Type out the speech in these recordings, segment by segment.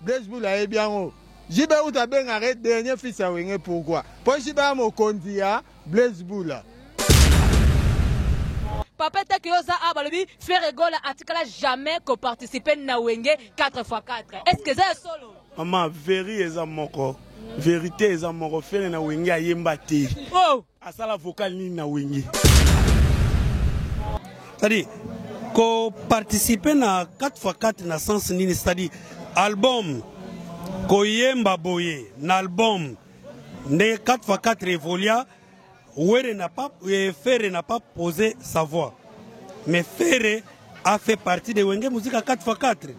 Blaise Bula ayebi yango. JB kutu abengaka ye dernier fils ya Wenge pourquoi? Po JB aza mokonzi ya Blaise Bula. Papa etake yo oza awa balobi Ferre Gola atikala jamais ko participer na Wenge 4x4 est ce que eza ya solo? Maman veri eza moko verite eza moko Ferre na Wenge ayemba te. Oh! Asala vocal nini na Wenge? C'est-à-dire ko participer na 4x4 na sens nini c'est-à-dire album koyemba boye na album ndenge 4x4 evolia Were n'a pas eh, Ferre n'a pas posé sa voix mais Ferre a fait partie de Wenge Musica 4x4.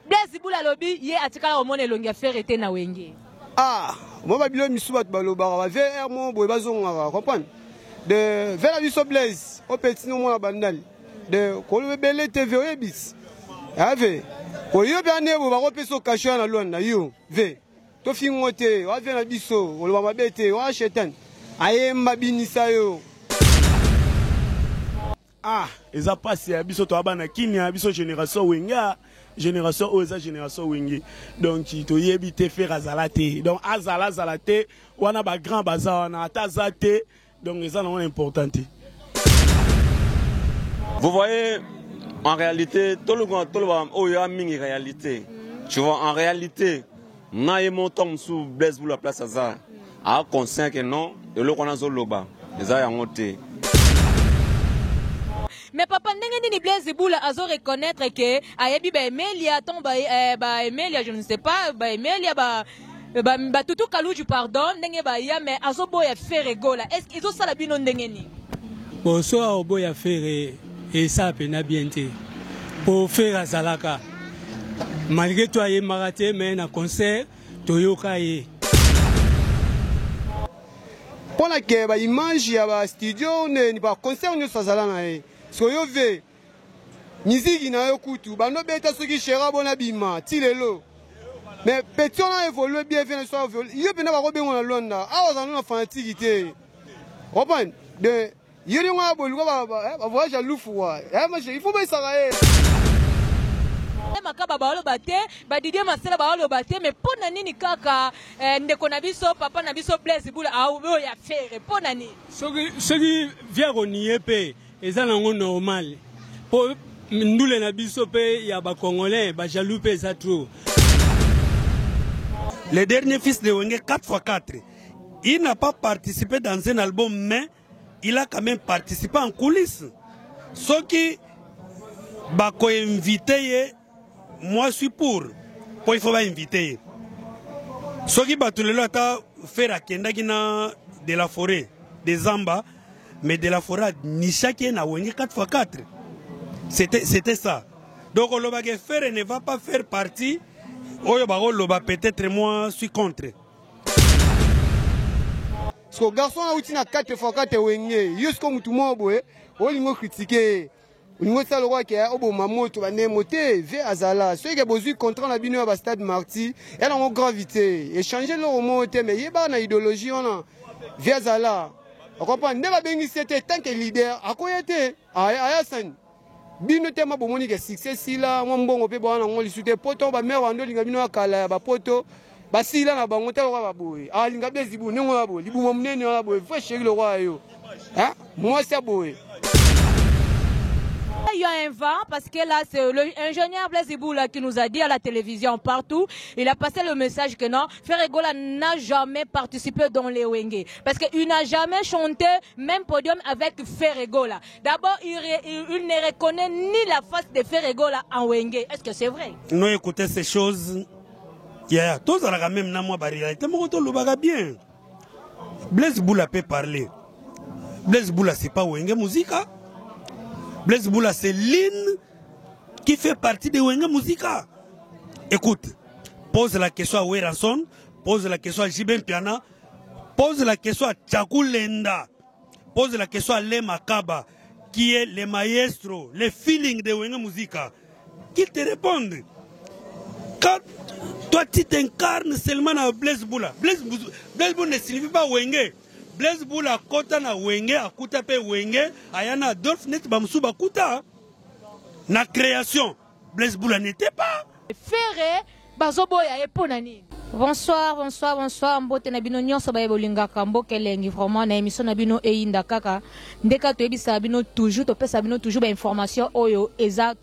Blaise Bula alobi ye atikala komona elongi ya Ferre te na Wenge. Ah mwa ba bilo misusu bato balobaka ba VR moko boye bazongaka comprendre de ve na biso Blaise o petit no mwana bandali de koloba ebele te ve oyebisi ave koyo mpe ane boye bakopesa okasho ya na Luanda yo ve tofingo te oa ve na biso koloba mabe te oa shetan ayemba binisa yo. Ah eza pasi ya biso toa bana kin ya biso generation wenge ah generation oyo eza generation wenge donc toyebi te ferre azala te donc azala azala te wana ba grand baza wana ata aza te donc eza nango important te. Vous voyez, en réalité, toloba toloba oyo ya mingi réalité. Tu vois, en réalité, na ye mo ntango mosusu Blaise Bula place aza a conscient que non eloko wana azoloba eza yango te. Mais papa ndenge nini Blaise Bula azo reconnaître que ayebi ba Emelia tant ba, eh, ba Emelia je ne sais pas ba Emelia ba ba, ba Tutu Kaluju pardon ndenge ba ya mais azo boya Ferre Gola est-ce que ezo sala bino ndenge nini? Bon so aoboya Ferre esala pena bien te po Ferre azalaka malgré tout ayembaka te mais na concert toyoka ye. Pona ke ba image ya ba studio nde ba concert nyoso azala na ye sikoyo yo ve miziki na yo kutu bando beta soki chera bona bima ti lelo mais petit wana évolue bien vie na biso yo mpena bakobengo na Luanda awa ozala na fanatique te comprendre de yo ndenge wana boye luka ba voyage ya lufu wa il faut besaka ye. Makaba baoloba te, ba Didier Masela baoloba te, mais mpo na nini kaka eh, ndeko na biso papa na biso Blaise Bula aoyo ya Ferre mpo na nini? Soki soki via konie mpe eza nango normal mpo ndule na biso mpe ya ba congolais ba jaloux mpe eza trop. Le dernier fils de Wenge 4x4 il n'a pas participé dans un album mais il a quand même participé en coulisses. Soki bako invité ye, moi suis pour. Po il faut ba inviter ye. Soki bato lelo ata Ferre akendaki na de la forêt de Zamba, mais de la forêt anishaki ye na Wenge 4x4. C'était c'était ça. Donc olobaka Ferre ne va pas faire partie oyo bakoloba peut-être moi suis contre. Siko garçon auti na 4 fois 4 wenge yo siko mutu moko boye olingi okritike ye olingi osala lokola ke oboma moto bandemo te ve azala soki ke bozwi contrat na bino ya ba stade marty ya nango gravité echange eloko moko te mais yebaka na idéologie wana ve azala okomprendre nde babengisi ye te tant que leader akoya te aya sani Bino te ma bomoni ke succès esila mwa mbongo pe boa nango lisu te poto ba mère bando linga bino ya kala ya ba poto basila na bango tala lokola ba boye alinga ah, blaise bu ndenge oya boye libuma munene wana boye vrai chéri lokola yo hein mwasi ya boye. Il y a un vent parce que là, c'est l'ingénieur Blaise Iboula qui nous a dit à la télévision partout. Il a passé le message que non, Ferre Gola n'a jamais participé dans les Wenge. Parce qu'il n'a jamais chanté même podium avec Ferre Gola. D'abord, il, il, il, ne reconnaît ni la face de Ferre Gola en Wenge. Est-ce que c'est vrai? Non, écoutez ces choses. Yeah, tozalaka même na mwa ba réalité moko tolobaka bien. Blaise Boula peut parler. Blaise Boula c'est pas Wenge Musica. Blaise Boula c'est l'une qui fait partie de Wenge Musica. Écoute, pose la question à Werrason, pose la question à JB Mpiana, pose la question à Tchakoulenda. Pose la question à Lema Kaba, qui est le maestro, le feeling de Wenge Musica. Qu'il te réponde. Quand toi tu t'incarnes seulement na Blaise Bula. Blaise, Blaise Bula ne signifie pas Wenge. Blaise Bula akota na Wenge, akuta pe Wenge, aya na Adolphe net bamusu bakuta. Na création, Blaise Bula n'était pas. Ferre bazoboya ye mpo na nini? Bonsoir, bonsoir, bonsoir. Mbote na bino nyonso baye bolingaka mboka elengi vraiment na émission na bino eyinda kaka ndeka toyebisaka bino toujours, topesa bino toujours ba information oyo eza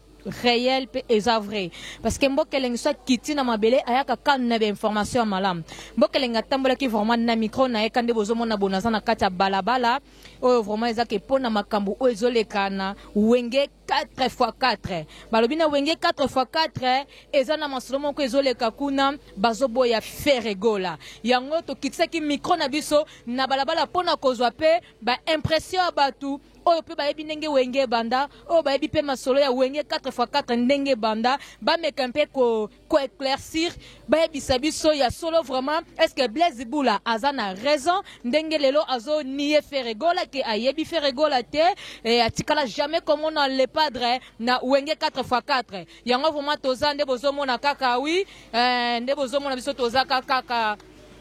réel pe eza vrai, parce que mboka elengi so akiti na mabele, ayaka kanu na ba information ya malamu. Mboka elengi atambolaki vraiment na micro na ye ka nde bozomona bono aza na kati ya balabala oyo vraiment eza ke mpo na makambo oyo ezoleka na Wenge 4 x 4. Balobi na Wenge 4 x 4 eza na masolo moko ezoleka kuna, bazoboya Ferre Gola. Yango tokitisaki micro na biso na balabala mpona kozwa mpe baimpression ya bato oyo mpe bayebi ndenge Wenge ebanda, oyo bayebi mpe masolo ya Wenge 4 x 4 ndenge ebanda, bameka mpe ko koéclaircir, bayebisa biso ya solo vraiment, est ce que Blaise Bula aza na raison ndenge lelo azonie Ferre Gola ke ayebi Ferre Gola te, atikala jamais komona le padre na Wenge 4 x 4? Yango vraiment toza nde bozomona kaka, oui, nde bozomona biso toza kaka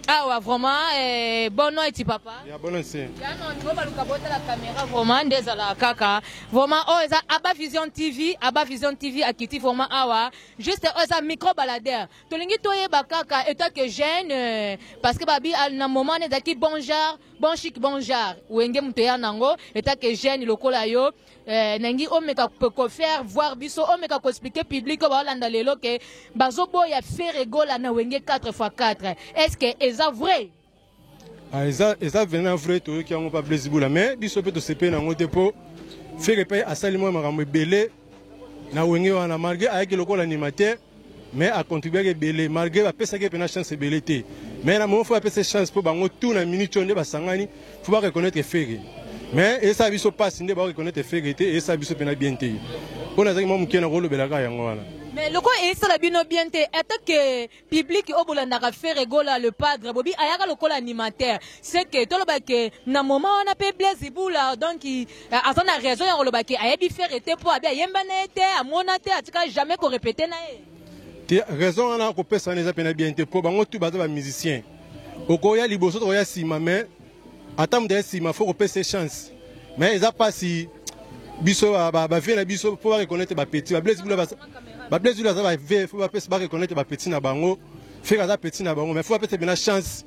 awa vraiment. Bon noiti, papa. Ya bonne se. Yano ngo baluka botala caméra vraiment nde ezalaka kaka vraiment. Oyo eza Aba Vision TV. Aba Vision TV akiti vraiment awa juste, oyo eza micro baladeur. Tolingi toyeba kaka étant que jeune, parce que babi na moment wana ezalaki bon genre, bon chic, bon genre Wenge moto eya nango. Étant que jeune lokola yo, nangi omeka kofaire voir biso, omeka koexpliquer public oyo baolanda lelo ke bazoboya Ferre Gola na Wenge 4 x 4, est ce que eza vrai? Ah, eza vraiment vrai. Toyoki yango pa Blaise Bula, mais biso mpe tosepeli nango te, mpo Ferre mpe asali mwa makambo ebele na Wenge wana, malgré ayaki lokola animateur, mais acontribuaki ebele, malgré bapesaki mpe na chance ebele te. Mais na moment faut bapesa chance, mpo bango tout na minute oyo nde basangani, faut bareconnaître Ferre. Mais esala biso mpasi nde bareconnaître Ferre te, esala biso mpena bien te, mpo nazalaki mwa moke na kolobelaka yango wana. Mais lokola esala bino bien te, étant que public oyo bolandaka Ferre Gola le padre, bobi ayaka lokola animateur, c'est que toloba ke na moment wana mpe Blaise Bula donc aza na raison ya koloba ke ayebi Ferre te, mpo abi ayemba na ye te, amona te, atika jamais korépéter na ye? Te, raison wana kopesa wana eza mpena bien te, mpo bango tu baza bamusicien. Okoya liboso, tokoya nsima, mais ata moto ya nsima, faut kopesa ye chance. Mais eza mpasi, biso bavieux na biso, mpo bareconnaître bapetits. Bablaise Bula, bablaise Bula aza bavieux, faut bapesa, bareconnaître bapetits na bango. Ferre aza petit na bango, mais faut bapesa mpena chance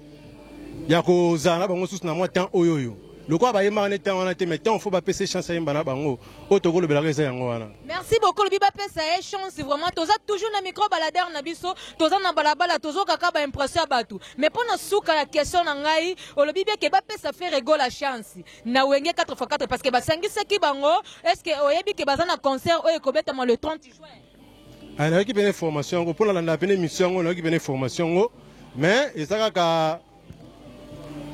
ya kozala na bango susu na mwa temps oyo. Oyo lokola bayembaka ne temps wana te, mais temps faut bapesa chance ayemba na bango. Oyo tokolobelaka eza yango wana. Merci beaucoup. Lobi bapesa ye chance vraiment. Toza toujours na micro baladeur na biso, toza na balabala, tozokaka baimpression ya bato. Mais mpo na suka ya question na ngai, olobi bien ke bapesa Ferre Gola chance na Wenge 4 x 4 parce que basangisaki bango. Est ce que oyebi ke baza na concert oyo ekobetama le 30 juin? Nayoki pene information yango, mpo nalanda pene émission yango, nayoki pene information yango. Mais eza kaka,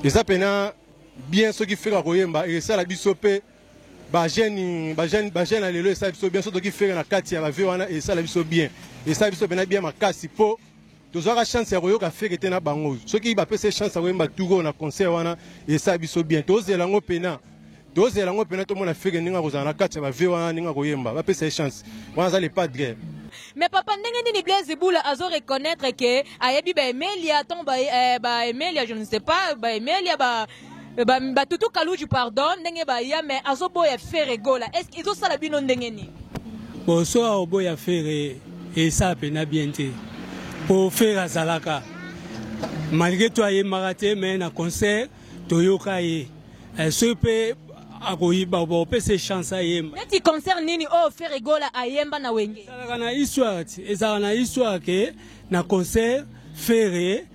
eza pena bien soki Ferre akoyemba, esala biso mpe bajeune, bajeune, bajeune ya lelo, esala biso bien soki toki Ferre na kati ya bavieux wana, esala biso bien, esala biso pena bien makasi, mpo tozwaka chance ya koyoka Ferre te na bango. Soki bapesa chance ya koyemba tour na concert wana, esala biso bien. Tozela yango pena, tozela yango pena, tomona Ferre ndenge akozala na kati ya bavieux wana, ndenge akoyemba. Bapesa ye chance wana, aza le padre. Mais papa, ndenge nini Blaise Bula azo reconnaître ke ayebi baemelia ntongo baemelia, je ne sais pas, baemelia, ba batutu Kaluji, pardon, ndenge baya, mais azoboya Ferre Gola? Est ce que ezosala bino ndenge nini? Bon, so aoboya Ferre, esala mpena bien te, mpo Ferre azalaka, malgré to ayembaka te, mais na concert toyoka ye. Soki mpe akoyiba, bakopesa chance ayemba. Neti concert nini oyo Ferre Gola ayemba na Wenge? Ezalaka na histoire ti, ezalaka na histoire ke na concert Ferre,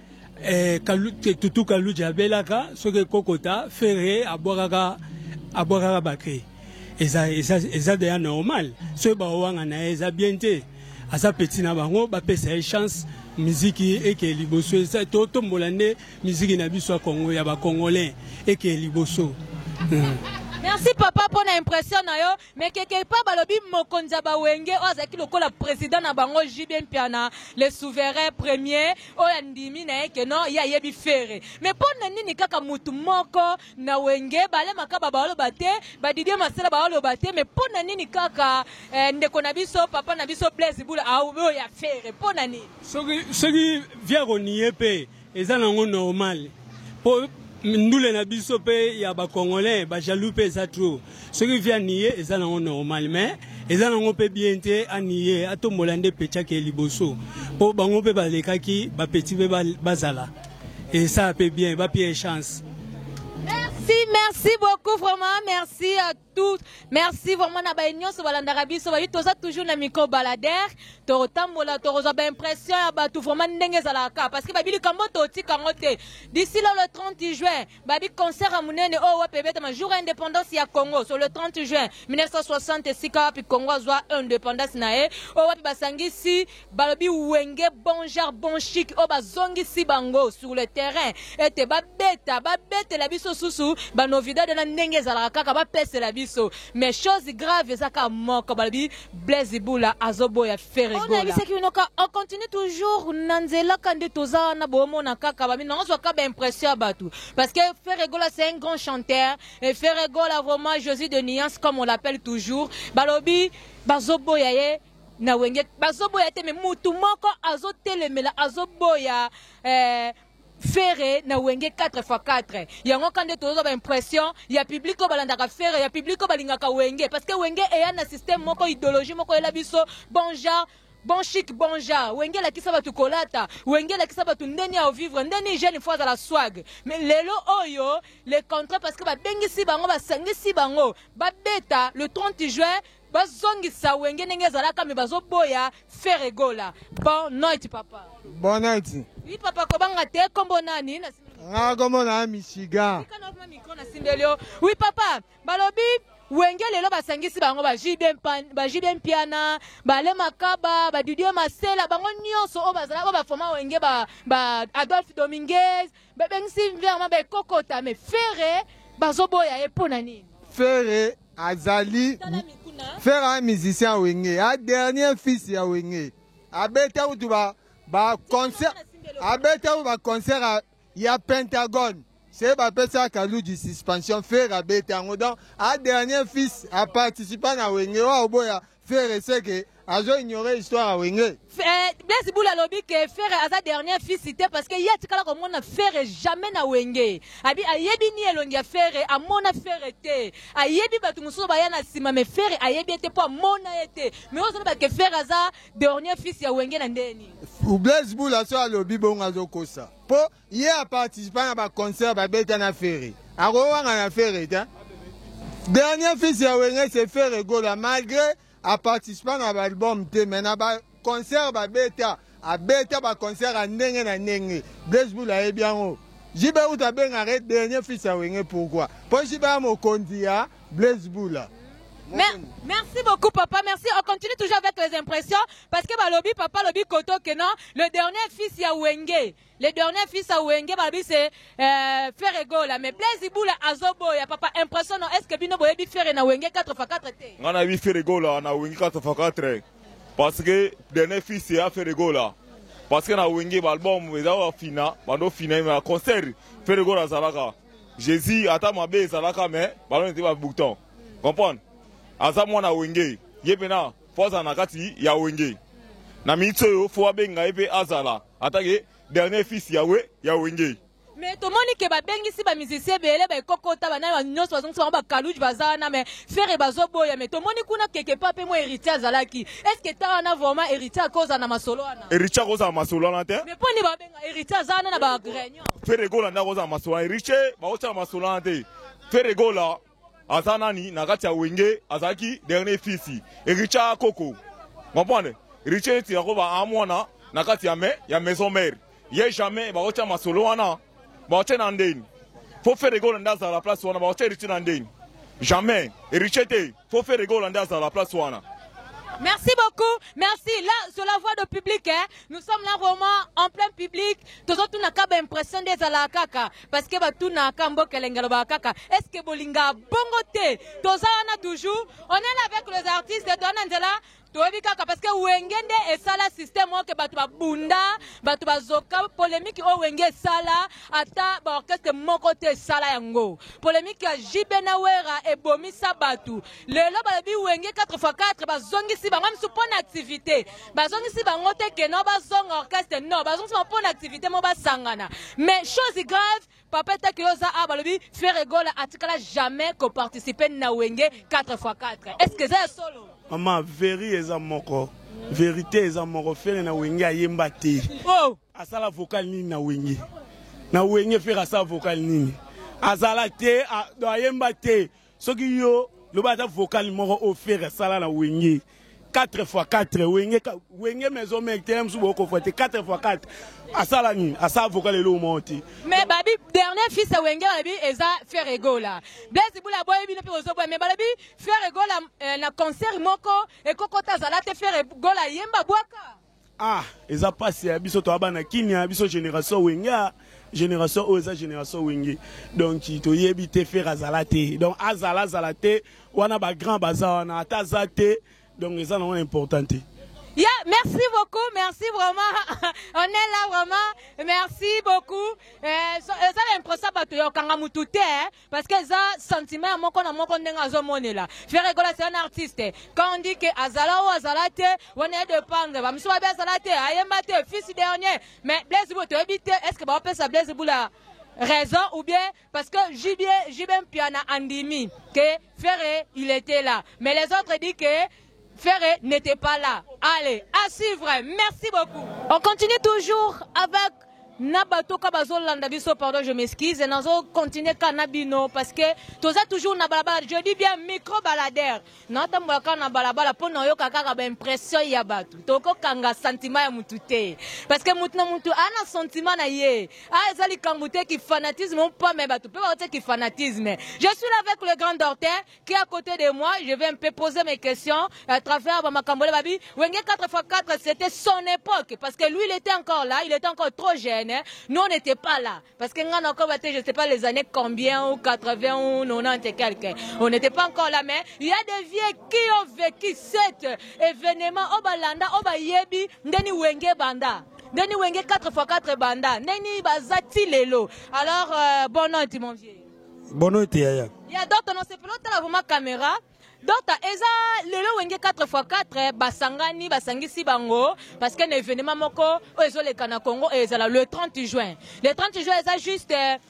Tutu Kaluji abelaka, soki ekokota Ferre abwakaka bacri. Eza deya normal. Soki bawanga na ye, eza bien te. Aza petit na bango, bapesa ye chance, miziki eke liboso. Eza totombola nde miziki na biso ya Congo, ya bacongolais, eke liboso. Merci papa mpo na impression na yo. Mais quelque part balobi mokonzi ya bawenge oyo azalaki lokola président na bango, JB Mpiana, le souverain premier, oyo andimi na ye ke non, ye ayebi Ferre. Mais mpo na nini kaka mutu moko na Wenge balemaka ba baoloba te, badidie Masela baoloba te, mais mpo na nini kaka ndeko na biso, papa na biso Blaise Bula oyo ya Ferre? Mpo na nini? Soki via konie mpe eza nango normal, mpo ndule na biso mpe ya bacongolais, bajaloux mpe eza trop. Soki via nie, eza nango normal, mais Eza nango mpe bien te aniye atombola nde petit ake liboso mpo bango mpe balekaki bapeti mpe bazala esala mpe bien bapie chance. Merci, merci beaucoup vraiment, merci à tous. Merci vraiment na baye nyonso balandaka biso bayi toza toujours na micro baladeur tokotambola tokozwa ba impression ya bato vraiment ndenge ezalaka parce que babi likambo totika yango te d'ici là le 30 juin babi concert ya monene oyo wapi ebetama jour ya indépendance ya Congo sur le 30 juin 1960 esika wapi Congo azwa indépendance na ye oyo wapi basangisi balobi wenge bon genre bon chic oyo bazongisi bango sur le terrain ete babeta babetela biso susu banovidade na ndenge ezalaka kaka bapesela biso mais chose grave eza kaka moko balobi Blaise Bula azoboya Ferre Gola. Nayebisaki bino ka on continue toujours na nzela ka nde toza wana bomona kaka babi nazwa ka ba impression ya bato parce que Ferre Gola c'est un grand chanteur et Ferre Gola vraiment Jésus de nuance comme on l'appelle toujours balobi bazoboya ye na wenge bazoboya te mais mutu moko azotelemela azoboya eh, Ferre na wenge 4x4 yango ka nde tozozwa ba impression ya public oyo balandaka Ferre ya public oyo balingaka wenge parce que wenge eya na système moko idéologie moko eyela biso bon genre bon chic bon genre wenge elakisa bato kolata wenge elakisa bato ndeni ya vivre ndeni jeune faut azala swag mais lelo oyo le contraire parce que babengisi bango basangisi bango babeta le 30 juin bazongisa wenge ndenge ezalaka me bazoboya Ferre Gola. Bon night papa. Bon night. Oui papa kobanga te kombo nani na Nga kombo na Michigan. Micro na simbeli yo. Oui papa, balobi wenge lelo basangisi bango ba JB ba JB Mpiana, ba Le Makaba, ba Didier Masela, bango nyonso oyo bazala oyo bafoma wenge ba, ba Adolphe Dominguez, babengisi vraiment ba ekokota mais Ferre bazoboya ye mpo na nini? Ferre azali Ferre a musicien ya wenge a dernier fils ya wenge abeta kutu ba ba concert abeta kutu ba concert ya Pentagone se bapesa Kaludi suspension Ferre abeta yango donc a dernier fils a participa na wenge oyo oboya Ferre seke azo ignorer histoire ya wenge. Blaise Bula alobi ke Ferre aza dernier fils te parce que ye atikala komona Ferre jamais na wenge. Abi ayebi ni elongi ya Ferre, amona Ferre te. Ayebi bato mosusu baya na nsima mais Ferre ayebi ye te mpo amona ye te. Mais oyo ozoloba ke Ferre aza dernier fils ya wenge na ndeni. Blaise Bula so alobi bongo azokosa mpo ye aparticipa na baconcert babeta na Ferre akowanga na Ferre te. Dernier fils ya wenge c'est Ferre Gola malgré aparticipa na baalbum te mais na baconcert babeta abeta baconcert ya ndenge na ndenge. Blaise Bula ayebi yango. JB uta abengaka ye dernier fils ya wenge pourquoi? Mpo JB ya mokonzi ya Blaise Bula. Merci beaucoup papa, merci. On continue toujours avec les impressions parce que balobi papa lobi koto que non, le dernier fils ya Wenge. Le dernier fils ya Wenge balobi c'est Ferre Gola mais Blaise Bula azoboya papa impression non est-ce que bino boyebi Ferre na Wenge 4x4 te? Nga nayebi Ferre Gola na Wenge 4x4 parce que dernier fils ya Ferre Gola parce que na Wenge ba album eza ba fina bando fina na concert Ferre Gola azalaka Jésus ata mabe ezalaka mais balo nete ba bouton comprendre aza mwana Wenge ye pena fo azala na kati ya Wenge na minute oyo fo abenga ye pe azala atake dernier fils ya we ya Wenge. Mais tomoni ke babengisi ba musicien ebele baekokota banani nyonso bazongisi bango bakaluji baza wana mais Ferre bazoboya mais tomoni kuna keke pa mpe mo héritier azalaki est ce que ta wana vraiment héritier akozala na masolo wana? Héritier akozala masolo wana te. Mais mpo nini babenga héritier aza wana na ba réunion? Ferre Gola nde akozala masolo wana, héritier bakotiala masolo wana te. Ferre Gola aza nani na kati ya wenge azalaki dernier fils héritier akoko comprendre héritier neti akoba amwana na kati ya me ya maison mère ye jamais bakotia masolo wana bakotia na ndeni fo Ferre Gola nde azala place wana bakotia héritier na ndeni jamais héritier te fo Ferre Gola nde azala place wana. Merci beaucoup, merci. Là, sur la voie de public, hein, nous sommes là vraiment en plein public. Tozo tuna ka ba impression des ala kaka parce que ba tuna ka mboka lengelo ba kaka. Est-ce que bolinga bongo te? Toza wana toujours, on est là avec les artistes de nzela. Toyebi kaka parce que wenge nde esala système oyo ke bato babunda, bato bazoka polémique oyo wenge esala ata ba orchestre moko te esala yango. Polémique ya JB na Wera ebomisa bato. Lelo balobi wenge 4x4 bazongisi bango misu mpo na activité. Bazongisi bango te ke non bazonga orchestre non, bazongisi bango mpo na activité mo basangana. Mais chose grave, papa etaki yo za a balobi Ferre Gola atikala jamais ko participer na wenge 4x4. Est-ce que ça ya solo? Mama, veri eza moko, vérité eza moko. Ferre na Wenge ayemba te. Oh. Asala vocal nini na Wenge? Na Wenge Ferre asala vocal nini? Azala te, ayemba te. Soki yo loba ata vocal moko oyo Ferre asala na Wenge. 4 x 4 Wenge, Wenge maison mère te, mosusu bokofa te. 4 x 4 asala nini? Asala vocal eloko moko te. Mais babi, dernier fils ya Wenge, balobi eza Ferre Gola. Blaise Bula boyebi bino mpe bozoboya, mais balobi Ferre Gola na concert moko ekokota azala te. Ferre Gola yemba bwaka. Ah, eza pasi ya biso toa bana Kinia, biso génération Wenge, génération oyo eza génération Wenge. Donc toyebi te Ferre azala te. Donc azala azala te, wana ba grand baza wana, ata aza te, donc eza nango important te. Yeah, merci beaucoup, merci vraiment. On est là vraiment. Merci beaucoup. Eza l'impression bato ya okanga mutu te, hein, parce que eza sentiment ya moko na moko ndenge azomonela. Ferre Gola, c'est un artiste. Quand on dit que azala ou azala te, wana ye dépendre. Ba miso babe azala te, ayemba te, fils dernier. Mais Blaise Bula toyebi te, est-ce que ba pesa Blaise Bula raison ou bien parce que JB, JB Mpiana andimi que Ferre il était là. Mais les autres disent que Ferre n'était pas là. Allez, à suivre. Merci beaucoup. On continue toujours avec Nabatoka bazolanda biso, pardon, je m'excuse. Nazo continuer kanabino parce que toza toujours na balabala. Je dis bien micro baladeur. Natambola kaka na balabala mpo na oyoka kaka ba impression ya bato. Tokokanga sentiment ya mutu te. Parce que mutu na mutu ana sentiment na ye. Ah, eza likambo te ki fanatisme ou pas, mais bato pe baotia ki fanatisme. Je suis là avec le grand Dortin qui est à côté de moi. Je vais un peu poser mes questions à travers Bamakambole Babi. Wenge 4x4, c'était son époque. Parce que lui, il était encore là, il était encore trop jeune. Hein. Nous, on n'était pas là. Parce que nga encore battu, je sais pas les années combien, ou 80 ou 90 et quelques. On n'était pas encore là, mais il y a des vieux qui ont vécu cet événement. Obalanda, Obayebi, Ndeni Wenge Banda. Ndeni Wenge 4x4 Banda. Ndeni Bazati Lelo. Alors, bon nom, mon vieux. Bon nom, Yaya. Il y a d'autres, non, c'est plus l'autre, vraiment caméra. Donc, eza lelo Wenge 4x4 basangani, basangisi bango parce que un événement moko oyo ezoleka na Congo ezala le 30 juin. Le 30 juin eza juste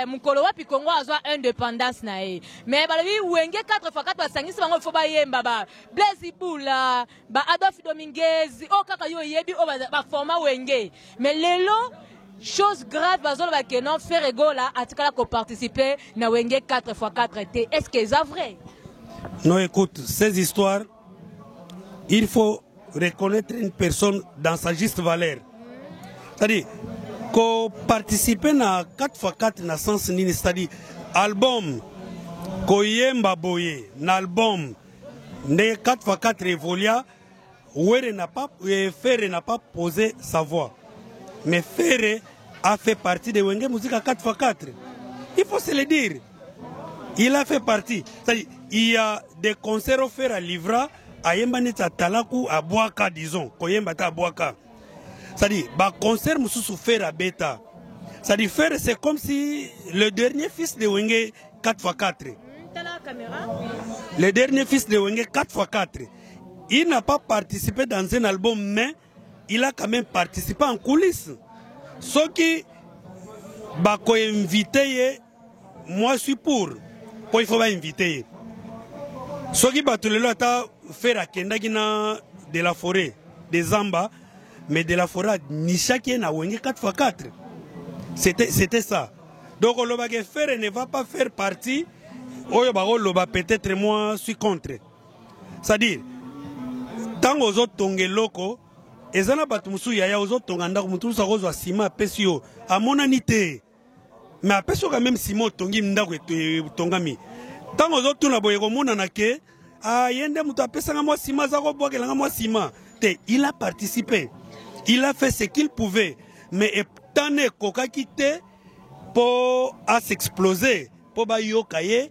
mokolo wapi Congo azwa indépendance na ye. Mais balobi Wenge 4x4 basangisi bango, il faut bayemba ba Blaise Bula, ba Adolphe Dominguez, oyo kaka yo oyebi oyo ba forma Wenge. Mais lelo chose grave, bazoloba ke non, Ferre Gola atikala ko participer na Wenge 4x4 te. Est-ce que c'est vrai? Non, écoute, ces histoires, il faut reconnaître une personne dans sa juste valeur. C'est-à-dire, qu'on participer na 4x4 na sens nini, c'est-à-dire album, koyemba boye, na album, ne 4x4 Evolia, Were n'a pas, Ferre n'a pas posé sa voix. Mais Ferre a fait partie de Wenge Musica 4x4. Il faut se le dire. Il a fait partie. C'est-à-dire, il y a des concerts offerts à Livra, à Yemba neti à Talaku, à Boaka, disons. Koyemba ta à Boaka. C'est-à-dire, bah, concert mosusu Ferre à Beta. C'est-à-dire, Ferre, c'est comme si le dernier fils de Wenge 4x4. Le dernier fils de Wenge 4x4. Il n'a pas participé dans un album, mais il a quand même participé en coulisses. Ce qui va inviter, moi je suis pour. Pour il faut pas inviter. Ce qui va tout le long faire à Kendaki na de la forêt, des Zamba, mais de la forêt, ni chaque na Wenge 4x4. C'était ça. Donc le Ferre ne va pas faire partie. Oyo baro loba peut-être moi suis contre. C'est-à-dire, tant ozotonga eloko, eza na bato mosusu yaya ozotonga ndako, moto mosusu akozwa nsima apesi yo, amonani te. Mais apesi yo quand même nsima otongi ndako etongami. Ntango ozotuna boye komonana ke, ah, ye nde moto apesanga mwa nsima, aza kobwakelanga mwa nsima. Te, il a participé. Il a fait ce qu'il pouvait. Mais etane ekokaki te po a s'exploser, po bayoka ye,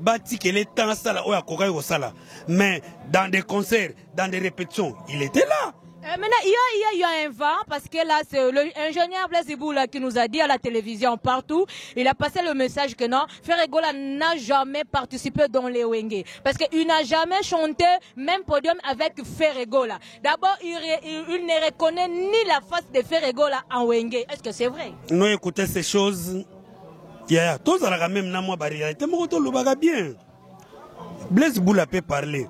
batikele temps asala oyo akokaki kosala. Mais dans des concerts, dans des répétitions, il était là. Maintenant, il y a un vent, parce que là, c'est l'ingénieur Blaise Bula qui nous a dit à la télévision partout, il a passé le message que non, Ferre Gola n'a jamais participé dans les Wenge. Parce qu'il n'a jamais chanté même podium avec Ferre Gola. D'abord, il ne reconnaît ni la face de Ferre Gola en Wenge. Est-ce que c'est vrai? Non, écoutez ces choses. Yeah, tous à la même na moi, bah, réalité, moi, tout le baga bien. Blaise Bula peut parler.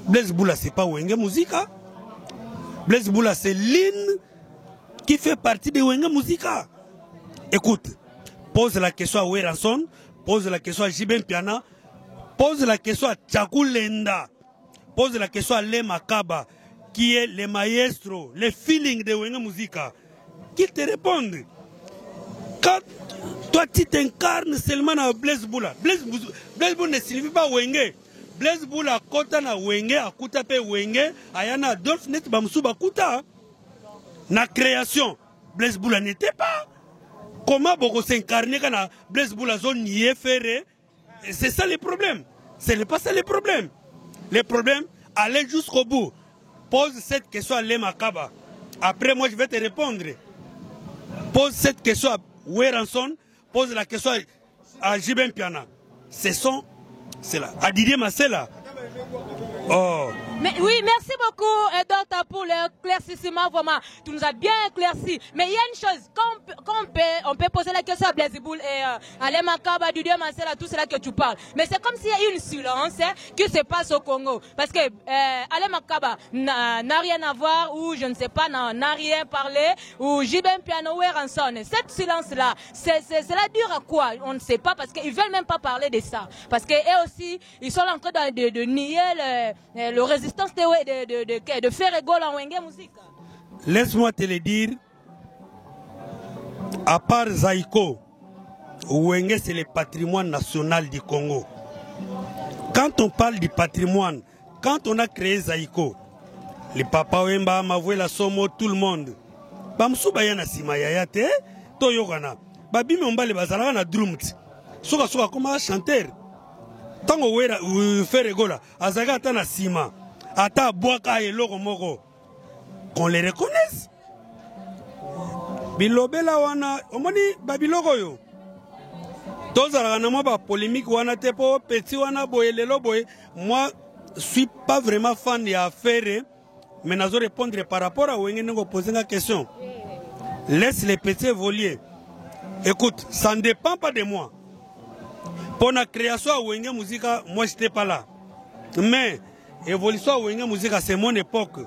Blaise Bula, c'est pas Wenge Musica. Blaise Bula, c'est l'une qui fait partie de Wenge Musica. Écoute, pose la question à Werrason, pose la question à JB Mpiana, pose la question à Tchakoulenda, pose la question à Lema Kaba, qui est le maestro, le feeling de Wenge Musica. Qu'il te réponde. Quand toi tu t'incarnes seulement dans Blaise Bula, Blaise, Blaise Bula ne signifie pas Wenge. Blaise Bula akota na Wenge, akuta pe Wenge, aya na Adolphe neti bamosusu bakuta. Na création, Blaise Bula n'était pas. Comment boko s'incarner quand na Blaise Bula zo nier Ferré? C'est ça le problème. Ce n'est pas ça le problème. Le problème, aller jusqu'au bout. Pose cette question à Lema Kaba. Après, moi, je vais te répondre. Pose cette question à Werrason, pose la question à JB Mpiana. Ce sont, c'est là. À Didier Masela. Oh. Mais oui, merci beaucoup, Docteur, pour l'éclaircissement, vraiment. Tu nous as bien éclairci. Mais il y a une chose, quand on peut poser la question à Blaise Bula et à Lema Kaba, Didier Masela, tout cela que tu parles. Mais c'est comme s'il y a une silence, hein, qui se passe au Congo. Parce que Alain Makaba n'a rien à voir, ou je ne sais pas, n'a rien parlé, ou JB Mpiana ou Werrason. Cette silence-là, cela dure à quoi? On ne sait pas, parce qu'ils ne veulent même pas parler de ça. Parce qu'eux aussi, ils sont en train de nier le résistance de Ferre Gola en Wenge Musica. Laisse-moi te le dire, à part Zaïko, Wenge c'est le patrimoine national du Congo. Quand on parle du patrimoine, quand on a créé Zaïko, les Papa Wemba, Mavuela Somo, tout le monde. Bamusu baya na sima yaya te, toyokana. Babimi ombale bazalaka na drum ti. Soka soka koma chanteur. Tango wera Ferre Gola, azalaka ata na sima. Ata abwaka eloko moko. Qu'on les reconnaisse. Bilobela wana, omoni babiloko yo. Tozalaka na mwa ba polémique wana te po petit wana boye lelo boye. Moi, je suis pas vraiment fan ya affaire, mais nazo répondre par rapport à Wenge ndenge poser la question. Laisse les petits évoluer. Écoute, ça ne dépend pas de moi. Pour la création à Wenge Musica, moi j'étais pas là. Mais évolution à Wenge Musica, c'est mon époque.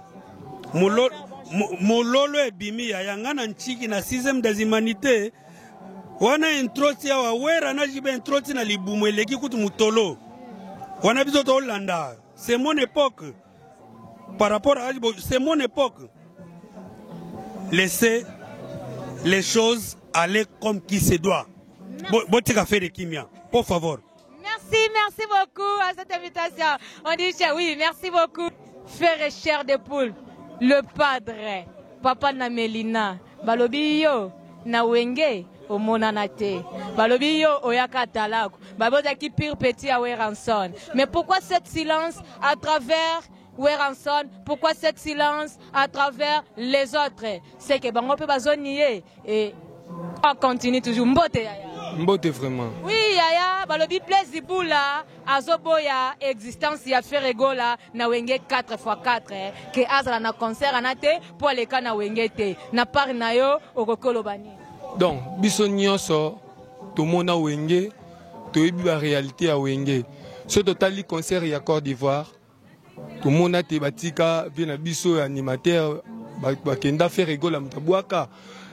Mololo ebimi ya yanga na nchiki na 6e des humanités. Wana introti awa wera na jibe introti na libumu eleki kutu mutolo. Wana biso tolanda. C'est mon époque. Par rapport à Ajibo, c'est mon époque. Laissez les choses aller comme qui se doit. Botika faire kimia, por favor. Merci, merci beaucoup à cette invitation. On dit oui, merci beaucoup. Ferre chair de poule, le padre, papa na Melina, balobi yo na Wenge omonana te. Balobi yo oyaka talako. Babozaki pire petit à Werrason. Mais pourquoi cette silence à travers Werrason? Pourquoi cette silence à travers les autres? C'est que bango pe bazo nier et on continue toujours. Mbote yaya. Mbote vraiment. Oui yaya, balobi Blaise Bula azoboya existence ya Ferre Gola na Wenge 4x4 que azala na concert anate pour aleka na Wenge te. Na part na yo okokolo bani. Donc biso nyonso tomona Wenge, toyebi ba réalité ya Wenge. So totali concert ya Côte d'Ivoire, tomona te batika vie na biso ya animateur bakenda Ferre Gola moto abwaka.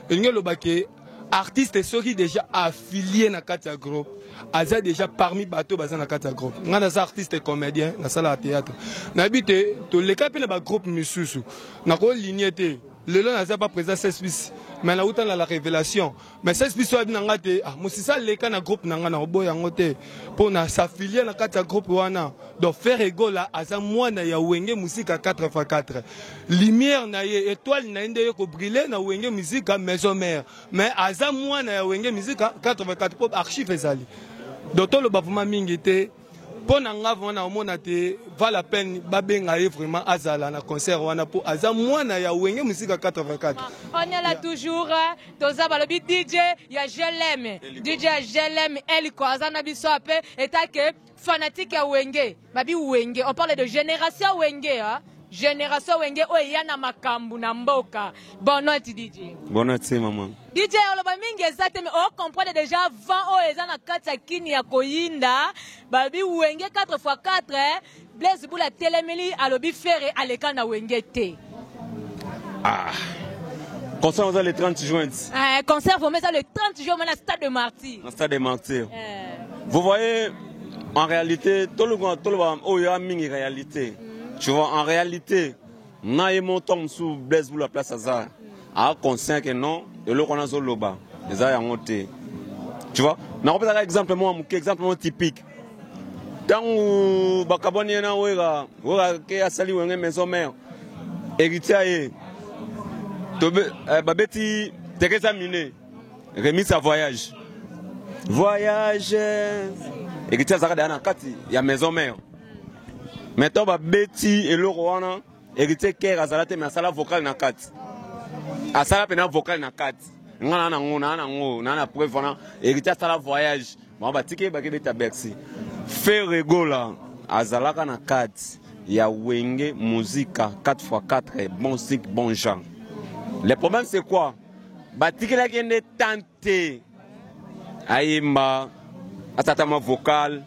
Elingi eloba ke artiste soki déjà affilié na kati ya groupe, aza déjà parmi bato baza na kati ya groupe. Nga naza artiste comédien, nasala ya théâtre. Nayebi te toleka mpe na ba groupe misusu. Nakoligné te. Lelo naza pas présent 16 bis, mais nauta na la révélation. Mais 16 bis oyo na nga te, ah, mosisa leka na groupe na nga na oboya yango te. Mpo na s'affilier na kati ya groupe wana. Donc Ferre Gola aza mwana ya Wenge Musica 4x4. Lumière na ye, étoile na ye nde ye ko briller na Wenge Musica maison mère. Mais aza mwana ya Wenge Musica 4x4 po archive ezali. Donc toloba vraiment mingi te. Mpo na nga vraiment naomona te va la peine babenga ye vraiment azala na concert wana po aza mwana ya Wenge Musica 4x4. On est là toujours, toza balobi DJ ya GLM, DJ ya GLM Eliko aza na biso ape etake fanatique ya Wenge, babi Wenge, on parle de génération Wenge hein. Génération Wenge oyo eya na makambo na mboka. Bonne noite DJ. Bonne noite maman. DJ oloba mingi eza te mais o comprendre déjà vent oyo eza na kati ya kini ya koyinda balobi Wenge 4x4 Blaise Bula atelemeli alobi Ferre aleka na Wenge te. Ah. Concert oza le 30 juin. Eh, concert vraiment eza le 30 juin na stade de Martyrs. Na stade de Martyrs. Eh. Vous voyez en réalité toloba toloba oyo ya mingi réalité. Tu vois en réalité na ye mo ntango mosusu Blaise Bula place aza a conscient que non eloko wana azoloba eza yango te. Tu vois nakopesaka exemple moko ya moke exemple moko typique ntango bakabwani ye na wera wera ke asali wenge maison mère héritier aye babeti Teresa Mine remise à voyage voyage héritier azalaka deya na kati ya maison mère mais ntango babeti eloko wana héritier ker azala te mais asala vocal na kati asala mpena vocal na kati nga na nango na nango na na preuve wana héritier asala voyage bango batiki ye bakebeta Bercy. Ferre Gola azalaka na kati ya Wenge Musica 4x4 bon cycle bon genre. Le problème c'est quoi? Batikelaki ye nde temps te ayemba asata mwa vocal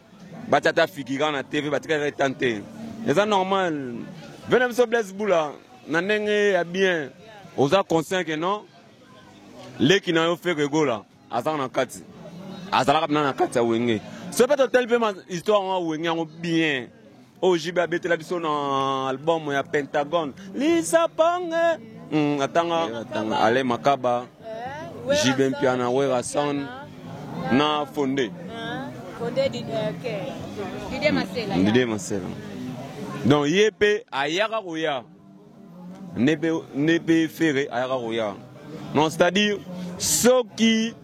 batia ata figurant na TV batikelaki ye temps te. Eza normal. Vena biso Blaise Bula na ndenge ya bien oza conscient que non leki na yo Ferre Gola azalaka na kati azalaka mpena na kati ya wenge soki mpe totali mpe histoire yango wenge yango bien oyo JB abetela biso na album ya Pentagone Lisa Pange atanga atanga Ale Makaba JB Mpiana Werrason na Fonde Didier Masela donc ye mpe ayaka koya nde mpe Ferre ayaka koya non c'est-à-dire soki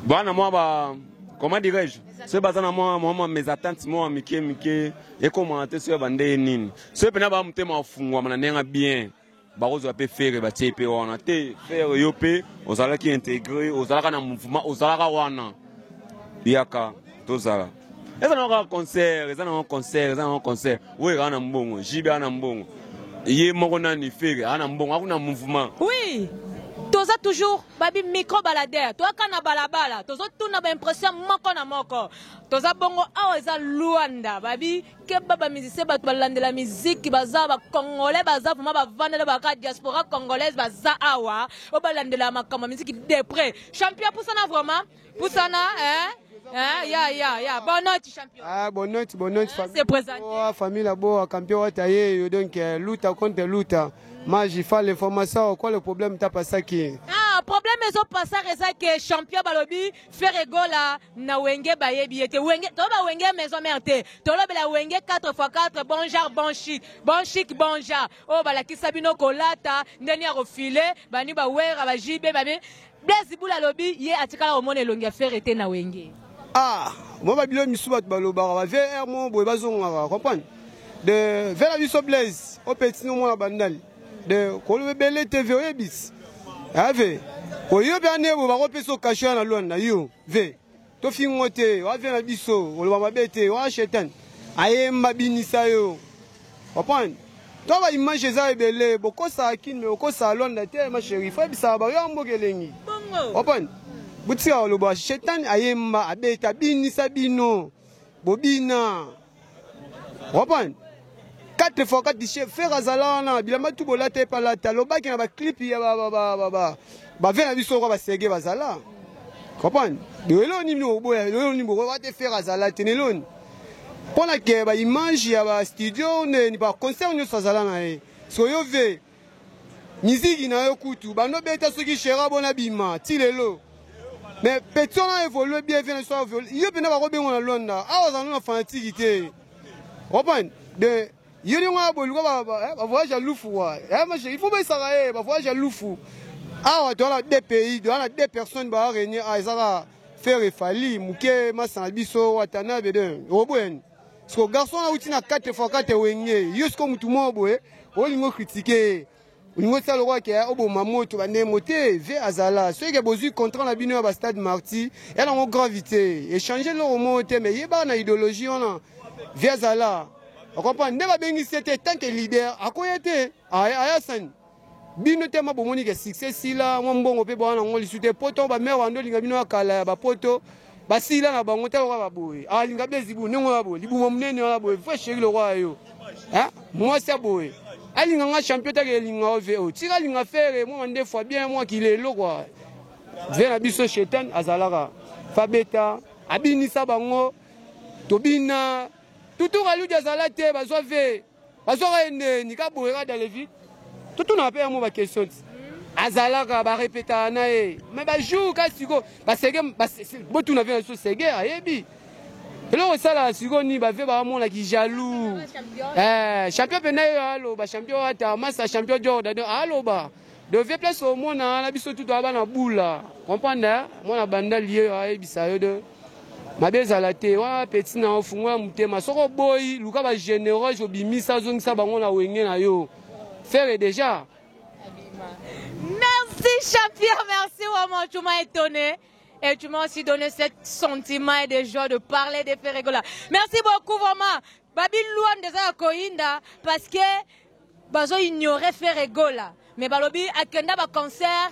bana mwa ba comment dirais-je soki baza na mwa mwa mésentente mwa mike mike ekomaka te soki bandeye nini soki mpena baa motema afungwama na ndenge bien bakozwa mpe Ferre batie mpe wana te Ferre yo mpe ozalaki intégré ozalaka na mouvement ozalaka wana yaka tozala eza nango kaka concert eza nango concert eza nango concert oyo eza na mbongo JB aza na mbongo ye moko nani Ferre aza na mbongo akuna mouvement. Oui toza toujours babi micro baladeur toyaka na balabala tozotuna baimpression moko na moko toza bongo awa eza Luanda babi keba bamusicien bato balandela miziki baza bacongolais baza vraiment bavandela baka diaspora congolaise baza awa oyo balandela makambo ya miziki de près champion pusana vraiment pusana hein? Hein? Ya ya ya bonne note champion. Ah bonne note bonne note famille. C'est présenté. Oh, famille là-bas champion wataye donc luta contre luta. Moi j'ai fait l'information quoi le problème t'as pas ça qui. Ah problème ezo passer eza que champion balobi Ferre Gola na Wenge bayebi ete Wenge to ba Wenge maison mère te. Tolobela Wenge 4x4 bon genre bon chic. Bon chic bon genre. Oh balakisa bino kolata ndeni ya kofile bani ba wera ba JB ba Blaise Bula alobi ye atikala komona elongi ya Ferre te na Wenge. Ah, moi ba bilo misu bato balobaka ba VR mo boye bazongaka comprendre de vera biso Blaise o petit no mwana bandali de koloba ebele te ve oyebisi ave oyobi ane bo bakopesa okasho na Luanda yo ve tofingo te wavie na biso oloba mabe te wa shetan ayemba binisa yo comprendre to ba image eza ebele bokosaka kini me okosaka Luanda te ma chérie fo yebisaka bayo ya mboka elengi comprendre botika koloba shetan ayemba abeta binisa bino bobina comprendre 4 fois 4 chef Ferre azala wana bilamba tu bolata epalata alobaki na baclip ya bave na biso kwa basege bazala comprendre eloni nini oboya eloni nini bokoya te Ferre azala te neloni mpona ke baimage ya bastudio neni baconcert nyonso azala na ye soki yo ve miziki na yo kutu bando beta soki shera bona bima ti lelo mais petit wana évolue bien vie na biso yo mpena bakobengo na Luanda awa azala na fanatique te comprendre de yo ndenge wana boluka bavoyage ya lufu wa il faut besaka ye bavoyage ya lufu awa toza na deux pays toza na deux personnes baarenie a ezaka Ferre Fally moke masana biso Watanabe de oboyani siko garçon auti na 4 fois 4 Wenge yo siko mutu moko boye olingi ocritique ye olingi osala lokola ke oboma moto bandemo te ve azala soki bozwi contrat na bino ya bastade Martyrs ya nango gravité échange eloko moko te mais yebaka na idéologie wana ve azala. Ocomprendre nde babengisi ye te tant que leader akoya te aya sani bino te ma bomoni ke succès sila mwa mbongo mpe bawana yango lisu te poto bamere wando olinga bino ya kala ya bapoto basila na bango te lokola baboye alinga Blaise Bula ndenge wana boye libuma monene wana boye vrai chéri lokola yo mwasi ya boye alinga nga champion take elinga yo ve oyo tika alinga Ferre mwa mandefu ya bien mwa kilelo kua ve na biso shetan azalaka fabeta abinisa bango tobina tutu kaludi azala te bazwa ve bazwaka ye ndeni ka boye ka dalevi totunaka mpe yango baquestion ti azalaka barepetaka na ye me bajour ka sikoyo basege botuna ve na biso sege ayebi eloko esalaka sikoyo nini bave bamonaki jaloux champion mpena ye aloba champion ata masa champion jordan aloba dove place omona wana biso tu toya bana bula comprendre mwana banda lie ayebisa yo de mabe ezala te wana peti na yo fungola motema soki oboyi luka bagénéreuse obimisa ozongisa bango na wenge na yo Ferre déjà. Merci champion, merci vraiment, tu m'as étonné. Et tu m'as aussi donné ce sentiment et de joie de parler de Ferre Gola. Merci beaucoup vraiment. Babi Luanda eza koinda parce que bazo ignorer Ferre Gola. Mais balobi akenda ba concert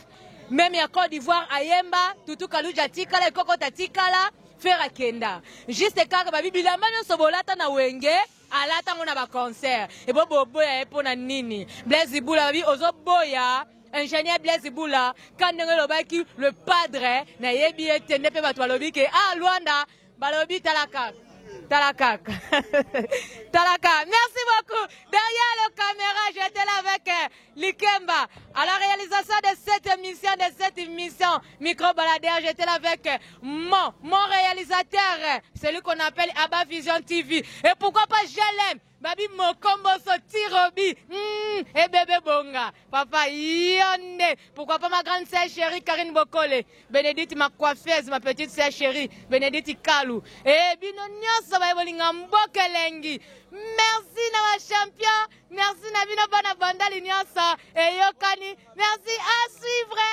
même ya Côte d'Ivoire ayemba Tutu Kaluja tikala ekokota tikala Ferre akenda. Juste kaka babi bilamba nyonso bolata na wenge alata ngo na ba concert. Ebo boboya ye pona nini? Blaise Bula babi ozoboya ingénieur Blaise Bula ka ndenge elobaki le padre nayebi ye te nde mpe bato balobi ke ah Luanda balobi tala kaka tala kaka tala kaka. Merci beaucoup. Derrière le caméra, j'étais là avec Likemba à la réalisation de cette émission, de cette émission Micro Baladeur. J'étais là avec mon réalisateur, celui qu'on appelle Abba Vision TV. Et pourquoi pas je l'aime Babi Mokomboso Tirobi et bébé Bonga Papa Yonde. Pourquoi pas ma grande sœur chérie Karine Bokole, Bénédicte ma coiffeuse, ma petite sœur chérie Bénédicte Kalou. Et bino nyonso baye bolinga mboka elengi. Merci na ba champion, merci na bino bana bandali nyonso eyokani. Merci à suivre.